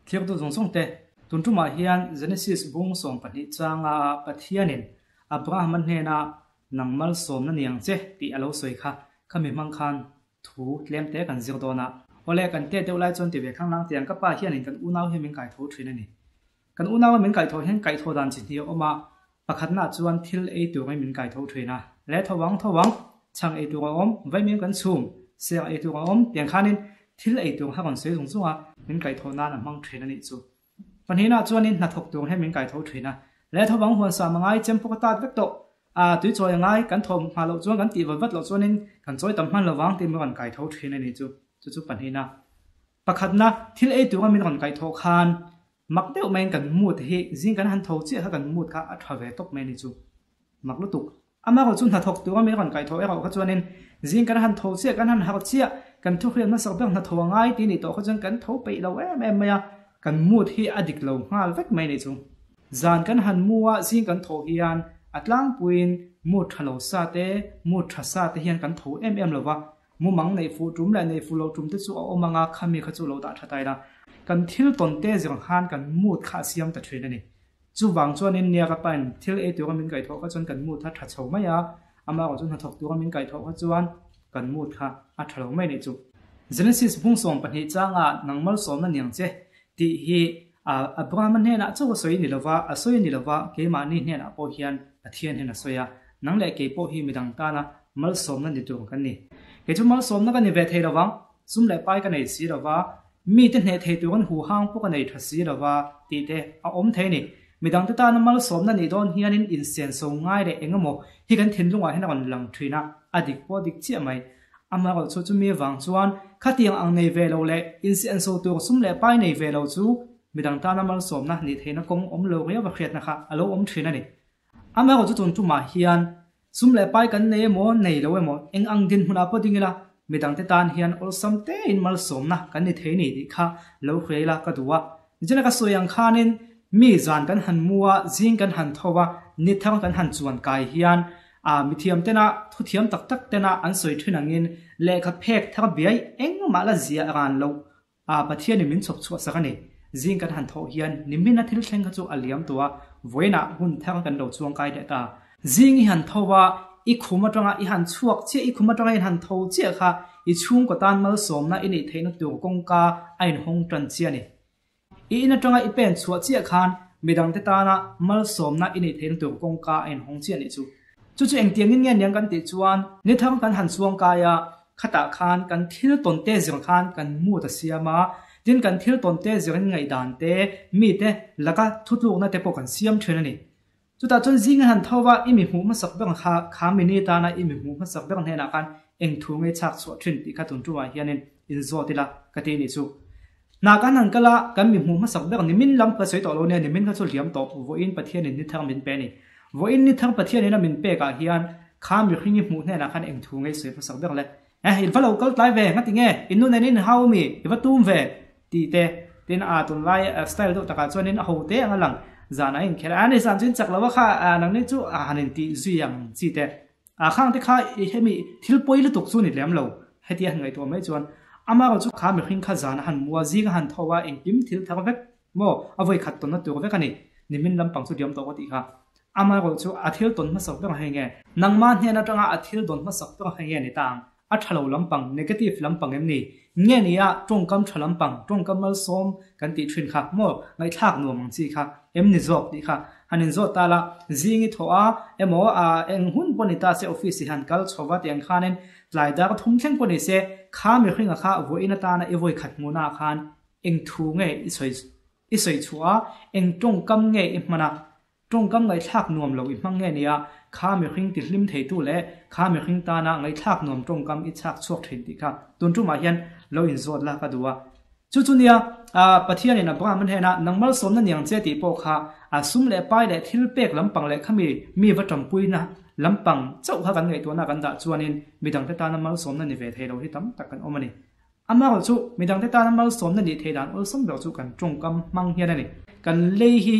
Thlir duh zawng zawng te, tun tumah hian Genesis bung 12 changa Pathianin Abraham-a hnena nang malsawmna ni ang che tih a lo sawi kha, khami hmang khan thu tlem te kan zir dawn a. Awle, kan tet deuh lai chuan ti ve khang lang tiang ka pa hianin kan unau hi min kaitho thin a ni. Kan unau a min kaihthawh hian kaihthawh dan chi hnih a awm a, pakhatnaah chuan thil ei turin min kaitho thin a, le tho ang tho ang, chhang ei tur a awm, vaimim kan chhum, serh ei tur a awm, tiang khanin thil ei tur kha rawn sawi zung zung a, min kaihthawh nan a hmang thin a nih chu. Pahnihnaah chuanin hnathawk tur hian min kaitho thin a, le tho ang huan sa mangai chem pawh ka tat vek tawh, a tui chawi a ngai, kan thawm hma loh chuan kan tih vat vat loh chuanin kan chawi tam hman lo vang tiin min rawn kaitho thin a nih chu, chu chu pahnihna. Pakhatna, thil ei tura min rawn kaihthawh khan mak deuh maiin kan mood hi zing kan han tho chiah kha kan mood kha a tha ve tawp mai a ni chu. Mak lutuk. Amaherawh chu hnathawk tura min rawn kaihthawh erawh kha chuanin zing kan han tho chiah, kan han harh chiah, kan thuhriat hmasak ber hnathawh a ngai tih a nih tawh kha chuan kan tho peih lo em em mai a, kan mood hi a dik lo nghal vek mai a ni chu. Zan kan han mu a, zing kan thawh hian a tlangpuiin mood tha lo sa te, mood tha sa te hian kan tho em em lo va, Mumang neih fuh tum leh neih fuh loh tum te chu a awm ang a, khami kha chu lo dah tha tai la. Kan thil tawn te zir khan kan mood kha a siam ta thin a ni. Chuvang chuanin nia ka pain thil ei tura min kaihthawh kha chuan kan mood kha tha chho mai a, amaherawh chu hnathawk tura min kaihthawh kha chuan kan mood kha a tha lo mai a nih chu. Genesis bung 12 changa nang malsawmna niang che tih hi Abrahama hnenah chauh a sawi ni lova, a sawi ni lova, keimahni hnenah pawh hian Pathian hian a sawi a, nang leh kei pawh hi midang tana malsawmna ni tur kan ni. Kei chu malsawmna ka ni ve thei lovang, sum leh pai ka nei si lova, mite hneh thei turin huhang pawh ka nei tha si lova tih te a awm thei a ni. Midangte tana malsawmna nih dawn hianin insenso ngai leh eng emaw hi kan thinlungah hian a rawn lang thin a, a dik pawh a dik chiah mai. Amaherawh chu chumi avang chuan khatiang ang nei ve lo leh insenso tur sum leh pai nei ve lo chu midang tana malsawmna nih theihna kawng awm lo riau a hriatna kha a lo awm thin a ni. Amaherawh chu tun tumah hian sum leh pai kan nei emaw nei lo emaw eng ang dinhmunah pawh ding ila midangte tan hian awlsam tein malsawmna kan ni thei ni tih kha lo hria ila ka duh a. Nichina ka sawi ang khanin mi zan kan han mu a, zing kan han tho a, ni thar kan han chuan kai hian a mithiam tena thuthiam tak tak tena an sawi thin angin lehkha phek thar biai engmah la zia ran lo a Pathianin min chhawp chhuah sak a ni. Zing kan han thawh hian nimina thil thleng kha chu a liam tawh a, vawiinah hun thar kan lo chuang kai leh ta. Zing i han tho a, i khum atanga i han chhuak chiah, i khum atanga i han tho chiah kha i chhungkaw tan malsawmna i neih theihna tur kawngka a inhawng tan chiah a ni. I in atanga i pen chhuah chiah khan midangte tana malsawmna i neih theihna tur kawngka a inhawng chiah a nih chu. Chu chu engtiangin nge niang kan tih chuan ni thang kan han chuang kai a, khatah khan kan thil tawn te zir khan kan mood a siam a, tin kan thil tawn te zirin ngaihdan te, mite laka thutlukna te pawh kan siam thin a ni. Chutah chuan zing a han tho va, i mi hmuh hmasak ber kha, kha mini tana i mi hmuh hmasak ber hnenah khan eng thu ngei chhak chhuah thin tih kha tun tumah hianin inzawt ila ka ti nih chu. Hna kan han kal a, kan mi hmuh hmasak ber nimin lam ka sawi tawh lo nia, nimin kha chu hliam tawh, vawiin Pathianin ni thar min pe a ni. Vawiin ni thar Pathianin a min pekah hian kha mihring i hmuh hnenah khan eng thu ngei sawi hmasak ber le? Eh, in va lo kal tlai ve, ngati nge? In nu nen in hau mi, i va tum ve, tih te. Tin, a tunlai style deuh takah chuanin a ho te ang a lang, zan a inkhelh a, ani zan chu in chak lo a kha, nangni chu a han intih zui ang chi te. A khang te kha hemi thil pawi lutuk chu ni lem lo, heti a han ngaihtuah mai chuan amaherawh chu kha mihring kha zan a han mu a, zing a han tho a, engkim thil thar vek maw, a vawi khat tawnna tur vek a ni, nimin lampang chu diam tawh ka tih kha. Amaherawh chu a thil tawn hmasak ber hei nge? Nangmah hnen atanga a thil dawn hmasak ber hei nge ni ta ang? A tha lo lampang, negative lampang em ni? Nge ni a, tawngkam tha lampang, tawngkam malsawm kan tih thin kha maw, ngaihthlak nuam ang chi kha em ni zawk tih kha han inzawt ta la, zing i thawh a emaw a eng hun pawh ni ta se office i han kal chho va tih ang khanin tlai dar thum thleng pawh ni se kha mihringa kha vawiin atana i vawi khat hmuhna ah khan eng thu nge i sawi i sawi chhuah a, eng tawngkam nge i hman a, Tawngkam ngaihthlak nuam lo i hmang nge nia, kha mihring ti hlim theitu leh kha mihring tana ngaihthlak nuam tawngkam i chhak chhuak thin tih kha tun tumah hian lo inzawt la ka duh a. Chu chu nia, Pathianin Abraham a hnena nang malsawmna niang che tih pawh kha a sum leh pai leh thil pek lampang leh khami mi va tanpuina lampang chauh kha kan ngaihtuahna kan dah chuanin midangte tana malsawmna ni ve thei lo hi tam tak kan awm a ni. Amaherawh chu, midangte tana malsawmna nih theih dan awlsam ber chu kan tawngkam hmang hian a ni. Kan lei hi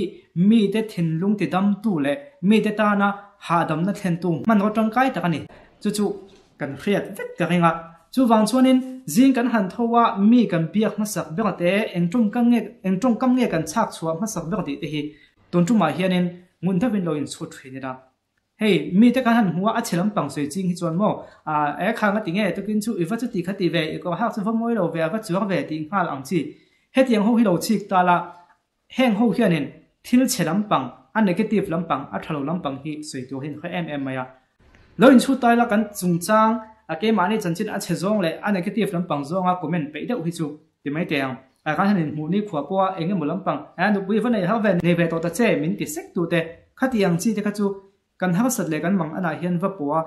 mite thinlung tidamtu leh mite tana hahdamna thlentu hmanraw tangkai tak a ni. Chu chu kan hriat vek ka ring a. Chuvang chuanin zing kan han tho a, mi kan biak hmasak ber te, eng tawngkam nge eng tawngkam nge kan chhak chhuah hmasak ber tih te hi tun tumah hianin ngun deuhin lo inchhut thin ila. Hei, mite kan han hmu a, a chhe lampang sawi ching hi chuan maw, ah, e khang a ti nge, tukin chu i va chuti kha ti ve, i kawr hak chu va mawi lo ve, a va chuar ve tih nghal ang chi. Hetiang ho hi lo chik ta la, Heng ho hianin thil chhe lampang, a negative lampang, a tha lo lampang hi sawi tur hi an hre em em mai a. Lo inchhut tai la kan chungchang a keimahni chanchin a chhe zawng leh a negative lampang zawnga comment peih deuh hi chu ti mai teh ang. A kan han inhmuh ni khuah pawha eng emaw lampang, a nupui va nei har ve, nei ve tawh ta che min ti sek tu te, khati ang chi te kha chu Kan harsat leh kan mang anah hian va pawha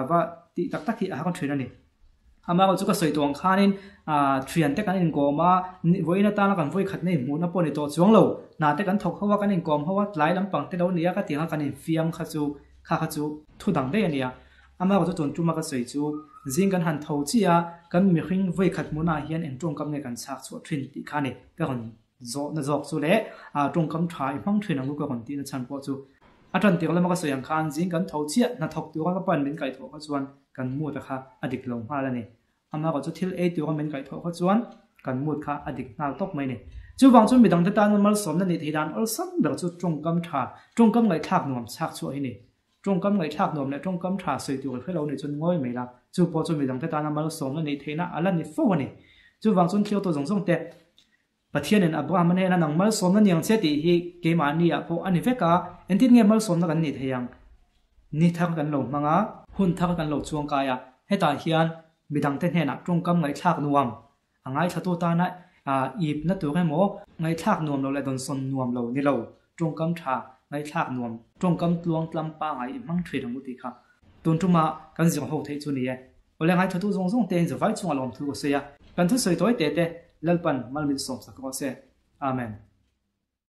va tih tak tak hi a har thin a ni. Amaherawh chu ka sawi tawh ang khanin thiante kan inkawm a, vawiin atana kan vawi khat nei hmuhna pawh ni tawh chuang lo. Hna te kan thawk ho a, kan inkawm ho a, tlai lampang te lo nia ka tih anga kan infiam kha chu kha kha chu thu dang daih a nia. Amaherawh chu tun tuma ka sawi chu zing kan han tho chiah a, kan mihring vawi khat hmuhnaah hian eng tawngkam nge kan chhak chhuah thin tih kha a ni. Ka rawn Zawhna zawk chu leh tawngkam tha i hmang thin ang u ka rawn tihna chhan pawh chu a tan tir lama ka sawi ang khan zing kan tho chiah hnathawk tura ka pan min kaihthawh kha chuan kan mood a kha a dik lo nghal a ni. Amaherawh chu thil ei tura min kaihthawh kha chuan kan mood kha a dik nghal tawp mai a ni. Chuvang chuan midangte tana malsawmna nih theih dan awlsam ber chu tawngkam tha, tawngkam ngaihthlak nuam chhak chhuah hi ni. Tawngkam ngaihthlak nuam leh tawngkam tha sawi tur i hre lo nih chuan ngawi mai la, chu pawh chu midangte tana malsawmna nih theihna a la ni fo a ni. Chuvang chuan thliau tawh zawng zawng te, Pathianin Abraham-a hnena nang malsawmna ni ang che tih hi keimahni ah pawh a ni vek a, engtin nge malsawmna kan nih thei ang? Ni thar kan lo hmang a, hun thar kan lo chuangkai a, hetah hian midangte hnenah tawngkam ngaihthlak nuam a ngaithlatu tana ipna tur emaw ngaihthlak nuam lo leh dawnsawn nuam lo ni lo, tawngkam tha ngaihthlak nuam, tawngkam tluang tlam pangai i hmang thin ang u tih kha tun tuma kan zir ho theih chu ni e. Awle ngaithlatu zawng zawng te in zavai chungah lawmthu ka sawi a, kan thusawi tawi te te Lalpan mal min sawmsak rawh se. Amen.